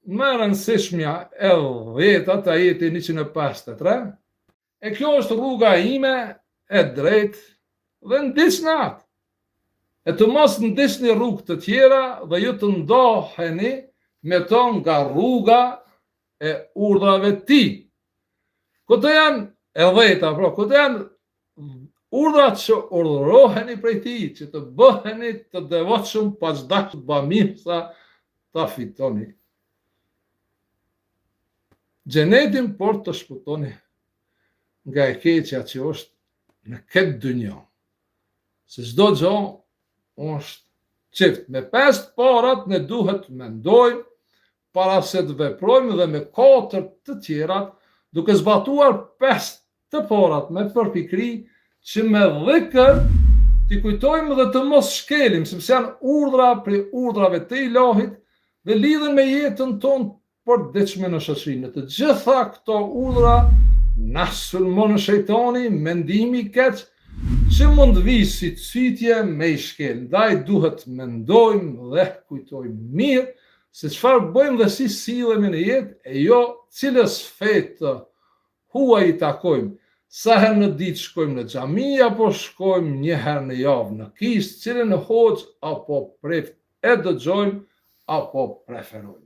më e rëndësishmja e dhjeta te ajeti 153, e kjo është rruga ime e drejtë dhe ndiqne atë. E të mos ndiqni rrugë të tjera dhe ju të ndaheni me to nga rruga e urdhrave të tij. Këto janë e dhjeta, pra këto janë urdhrat që urdhëroheni prej tij, që të bëheni të devotshëm paqedashës bamirësa ta fitoni. Xhenetin por të shpëtoni nga e keqja që është në këtë dynja. Se çdo gjë është çift. Me pesë të parat ne duhet të mendojmë para se të veprojmë dhe me katër të tjerat, duke zbatuar pesë të parat me përpikëri që me dhikër t'i kujtojmë dhe të mos shkelim, sepse janë urdhra prej urdhrave të Ilahit dhe lidhen me jetën tonë përditshme në shoqëri. Në të gjitha këto urdhra na sulmon shejtani, mendimi i keq, që mund të vijë si cytje me i shkel. Ndaj duhet të mendojmë dhe kujtojmë mirë se çfarë bëjmë dhe si sillemi në jetë e jo cilës fe të huaj i takojmë, sa herë në ditë shkojmë në xhami apo shkojmë një herë në javë në kishë, cilin hoxhë apo prift e dëgjojmë apo preferojmë.